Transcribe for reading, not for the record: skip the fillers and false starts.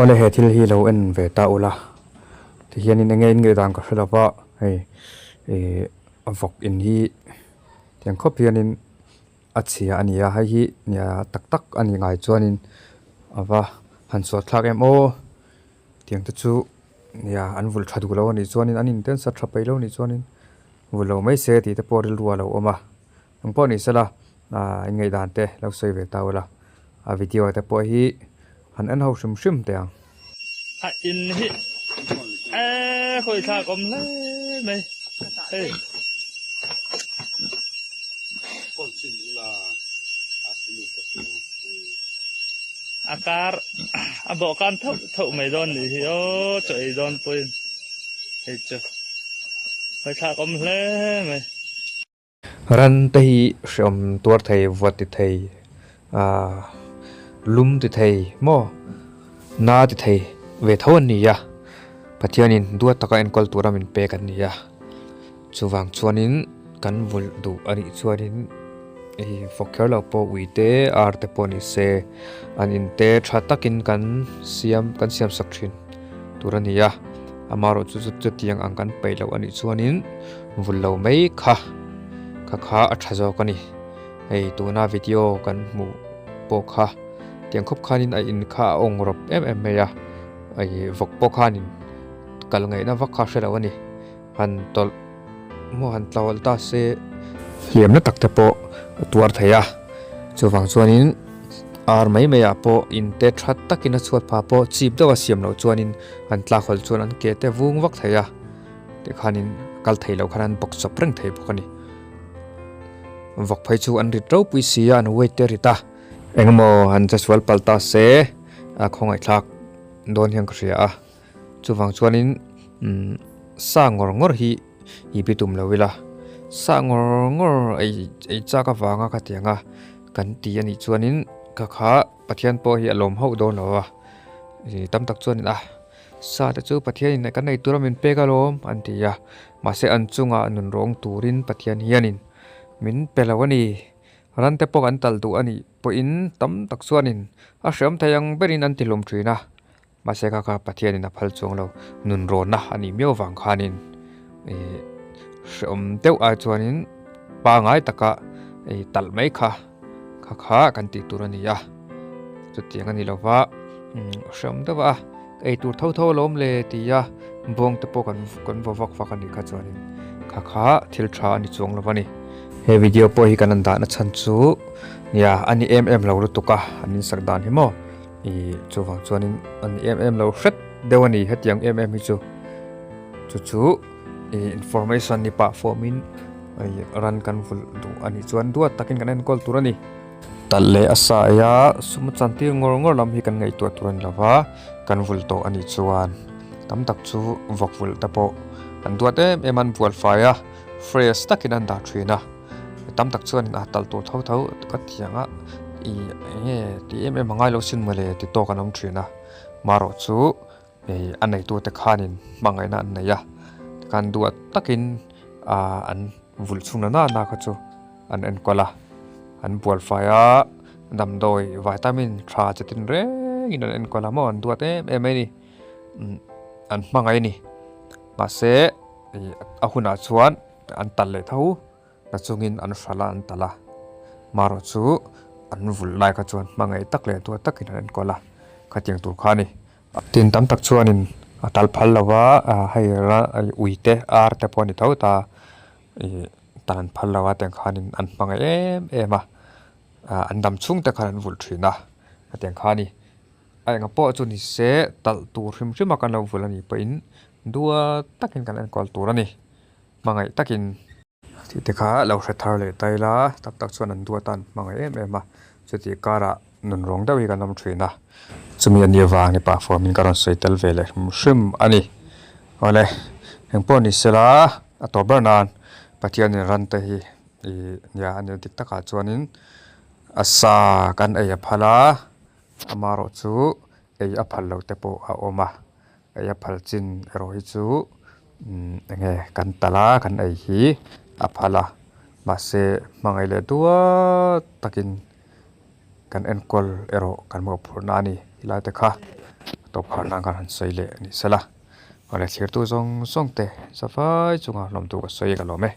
Awle he thil hi lo en ve ta ula tihianin enge in ngaihdan ka hre lo va hei ihh vawk in hi tiang khawp hianin a chhia a ni a hei hi nia tak tak a nih ngai chuanin a va han suah thlak em aw tiang te chu nia an vul tha duh lo a nih chuanin an in ten sa tha peih lo a nih chuanin vul lo mai se tih te pawh rilru a lo awm a engpawh ni sela ahh in ngaihdan te lo sawi ve ta ula a video te pawh hi han en ho hrim hrim teh ang. A in hi eee khawi thlak awm hle mai hei. A kar a bawhkan thauh thauh mai dawn nih hi aw chaw ei dawn pawhin hei chu khawi thlak awm hle mai. Ran te hi hreawm tuar thei vuat ti thei ahh lum ti thei maw na ti thei ve tho an ni a Pathianin duat taka enkawl tura min pek an ni a chuvang chuanin kan vulh duh a nih chuanin ih fawk kher loh pawh ui te ar te pawh ni se an in te tha takin kan siam kan siam sak thin tur a ni a amaherawhchu chu chutiang ang kan peih loh a nih chuanin vul lo mai kha kha kha a tha zawk a ni hei tuna video kan hmuh pawh kha tiang khawp khanin a in kha a awng rawp em em mai a ih vawk pawh khanin kal ngaihna vak kha a hre lo a ni han tawlh maw han tlawlh ta se hliamna tak te pawh a tuar thei a chuvang chuanin ar mai mai ah pawh in te tha takin a chhuat phah pawh chip deuh a siam loh chuanin an tlak hawlh chuan an ke te vung vak thei a tikhanin kal thei loh khan an bawk chawp reng thei bawk a ni vawk phei chu an rit ropui si a an weight te a rit a engemaw han che sual palh ta se a khawngaihthlak dawn hian ka hria a. Chuvang chuanin umm sa ngawr ngawr hi i bi tum lo ila, sa ngawr ngawr ei ei chak avanga khatiang a kan ti a nih chuanin ka kha Pathian pawh hi a lawm hauh dawn lo a, ih tam tak chuanin a sa te chu Pathianin kan ei tura min pek alawm an ti a, mahse an chungah nun rawng turin Pathian hianin min pe lo a ni, ran te pawh kan tal duh a nih pawhin tam tak chuanin a hreawm thei ang berin an ti hlawm thin a. Mahse kha kha Pathianin a phal chuang lo, nun rawnna a nih miau vang khanin ih hrehawm deuh ai chuanin pangai taka ih talh mai kha kha kha kan tih tur a ni a, chutiang a ni lo va hrehawm deuh a ei tur tho tho alawm le ti a bawng te pawh kan kan vaw vak vak a nih kha chuanin kha kha thil tha a ni chuang lo a ni. He video pawh hi kan han dahna chhan chu nia a ni em em lo lutuk a an insak dan hi maw. Ih chuvang chuanin a ni em em lo hret deuh a ni hetiang em em hi chu chu chu ih information ni pah fawmin ih ran kan vulh duh a nih chuan duat takin kan enkawl tur a ni. Talh leh a sa ei a sum a chan tir ngawr ngawr lam hi kan ngaihtuah tur a ni lo va kan vulh tawh a nih chuan tam tak chu vawk vulh te pawh an duat em em a an bual fai a fresh takin an dah thin a. Tam tak chuanin a tal tur tho tho ka thiang a ih eng nge ti em em a ngai lo sin mawle ti tawk an awm thin a marawh chu ih a neitu te khanin hmangaihna an nei a tikhan duat takin ah an vulh chhung na na kha chu an enkawl a an bualfai a damdawi vitamin tha chi tin rengin an enkawl a maw an duat em em mai a ni an hmangaih a ni mahse ih a hunah chuan. An tal leh tho na chungin an hralh a an tal a, marawh chu an vulh lai kha chuan hmangaih tak leh duat takin an enkawl a, khatiang tur kha a ni. Tin tam tak chuanin a tal phal lo va, hei ui te ar te pawh a ni tho ta, ih tal an phal lo a tiang khanin an hmangaih em em a, an dam chhung te khan an vulh thin a, hetiang kha a ni. A enga pawh chu ni se talh tur hrim hrim a kan lo vulh a nih pawhin duat takin kan enkawl tur a ni. Hmangaih takin. Tih te kha lo hre thar leh ta ila, tak tak chuan an duat a an hmangaih em em a, chutih karah nun rawng deuh hi kan awm thin a. Chumi a nih avang ni pah form in ka rawn sawi tel ve leh hrim hrim a ni. Awle, engpawh ni sela a tawp ber nan Pathianin ran te hi ih nia a nih dik takah chuanin a sa kan ei a phal a, amaherawh chu ei a phal loh te pawh a awm a. Ei a phal chin erawh hi chu eng nge kan talh a kan ei hi a phal a mahse hmangaih leh duat takin kan enkawl erawh kan mawhphurhna a ni ti lai te kha. Tawp khar nan khan han sawi leh ni sela. Awle thirtu zawng zawng te zafai chunga hlawmtu ka sawi ka lawm e.